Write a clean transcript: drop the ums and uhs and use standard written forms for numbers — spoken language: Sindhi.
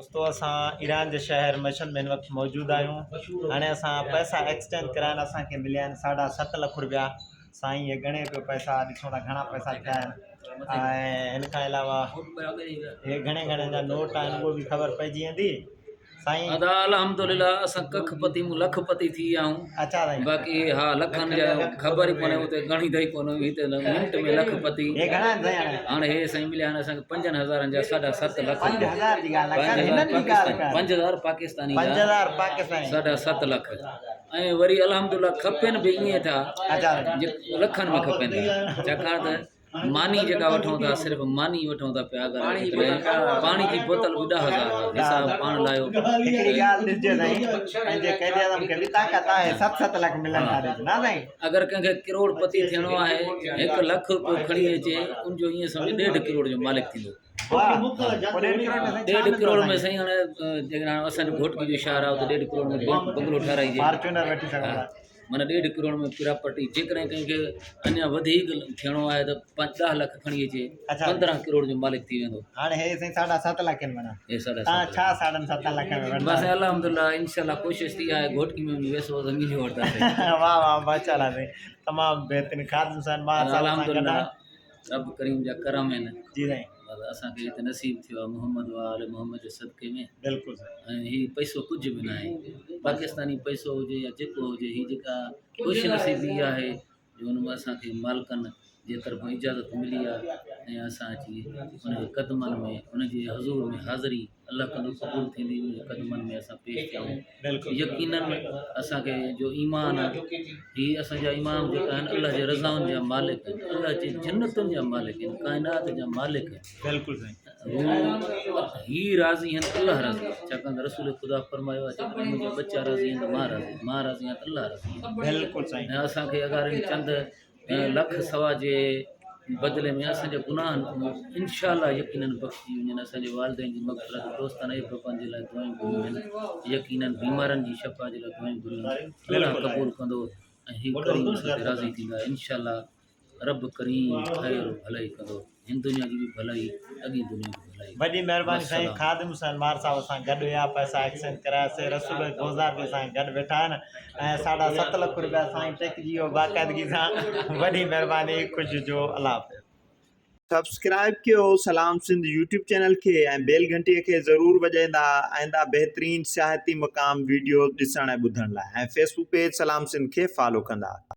دوستو اسان ايران جي شهر مشهد ۾ هن وقت موجود آهيون هاڻي اسان پئسا ايڪسچينج ڪرايا آهن اسان کي مليا آهن ساڍا ست لک روپيا سائين هي ڳڻي پيو پئسا ڏسون ٿا گهڻا پئسا ٿيا آهن ۽ هن کان علاوه هي گهڻي گهڻي جا نوٽ آهن اهو به خبر پئجي ويندي سائين ادا الحمدلله اسان ڪک پتي مون لک پتي ٿي ويا آهيون اچا سائين باقي ها لکن جا خبر ئي ڪونهي اتي ڳڻي ٿئي ڪونه هتي منٽ ۾ لک پتي هي گهڻا آهن سائين هاڻي هاڻي هي سائين مليا آهن اسان کي پنجن هزارن جا ساڍا ست لک 5000 جي ڳالهه نه ڪر هنن جي ڳالهه ڪر 5000 پاڪستاني جا 5000 پاڪستاني ساڍا ست لک ۽ وري الحمدلله کپين به ائين ٿا اچا لکن ۾ کپين ٿا ڇاڪاڻ ته ماني جيڪا وٺون ٿا صرف ماني وٺون ٿا پيا اگر پاڻي جي بوتل به 10000 حساب پاڻ لايو. هڪڙي ڳالهه ڏسجي سائين پنهنجي قائد اعظم کي به طاقت آهي ست ست لک ملن ٿا ڏس نه سائين. اگر ڪنهن کي ڪروڙ پتي ٿيڻو آهي هڪ لک روپيو کڻي اچي ان جو ائين سمجهه ڏيڍ ڪروڙ جو مالڪ ٿيندو. واهه پوء ڏيڍ ڪروڙ ۾ سائين ڇا ڏيڍ ملندو ڪروڙ ۾ سائين. سائين هاڻي جيڪڏهن هاڻي اسان جو گهوٽڪي جو شهر آهي اتي ڏيڍ ڪروڙ ۾ بنگلو ٺهرائجي. فارچونر وٺي سگهون ٿا. معنيٰ ڏيڍ ڪروڙ ۾ پراپرٽي جيڪڏهن ڪنهن کي اڃا وڌيڪ ٿيڻو آهي ته پنج ڏهه لک کڻي اچي 15 ڪروڙ جو مالڪ ٿي ويندو. هاڻي هي سائين ساڍا ست لک آهن معنيٰ هي ساڍا تان ست ڇا ساڍن ستن لکن ۾ وٺندا بس الحمدلله انشاء الله ڪوشش ٿي آهي گهوٽڪي ۾ وڃي ويسو زمين جو وٺنداسين. واهه واهه ماشاء الله سائين تمام بهترين خادم حسين ماهر صاحب سان گڏ الحمدلله رب ڪريم جا ڪرم آهن. جي سائين. بس اسان کي هت نصيب ٿيو آهي محمد و آل محمد جي صدقي ۾. بلڪل سائين. ۽ هي پئسو ڪجهه به ناهي پاڪستاني پئسو هجي يا جيڪو هجي هي جيڪا خوش نصيبي آهي جو ان ۾ اسان کي مالڪن جي طرفان اجازت ملي آهي ۽ اسان اچي ان جي قدمن ۾ ان جي حضور ۾ حاضري الله ڪندو قبول ٿيندي ان جي قدمن ۾ اسان پيش ٿيا آهيون يقينن اسان کي جو ايمان آهي هي اسان جا امام جيڪا آهن الله جي رضائن جا مالڪ آهن الله جي جنتن جا مالڪ آهن ڪائنات جا مالڪ آهن بلڪل سائين هي راضي آهن الله راضي آهي ڇاڪاڻ ته رسول خدا فرمايو آهي جيڪڏهن منهنجا ٻچا راضي آهن ته مان راضي مان راضي آهيان ته الله راضي آهي بلڪل سائين ۽ اسان کي اگر ان چند لک سوا جي بدلي ۾ اسان جا گناهه انشاء الله يقينن بخشجي وڃن اسان جي والدين جي مغفرت دوستن احبابن جي لاء دعائون گهريون آهن يقينن بيمارن جي شفا جي لاء دعائون گهريون آهن الله قبول ڪندو ۽ هي ڪريم اسان تي راضي ٿيندا انشاء الله رب ڪريم خير ڀلائي ڪندو هن دنيا جي به ڀلائي اڳين دنيا جي ڀلائي. وڏي مهرباني سائين خادم حسين مار صاحب اسان گڏ هيا پئسا ايڪسچينج ڪراياسي رسول بخش بوزدار به اسان گڏ ويٺا آهن ۽ ساڍا ست لک روپيا سائين ٽيڪجي ويو باقاعدگي سان وڏي مهرباني خوش هجو الله حافظ. سبسڪرائب ڪيو سلام سنڌ يوٽيوب چينل کي ۽ بيل گهنٽي کي ضرور وڄائيندا آئنده بهترين سياحتي مقام ويڊيوز ڏسڻ ۽ ٻڌڻ لاء ۽ فيسبوڪ پيج سلام سنڌ کي فالو ڪندا.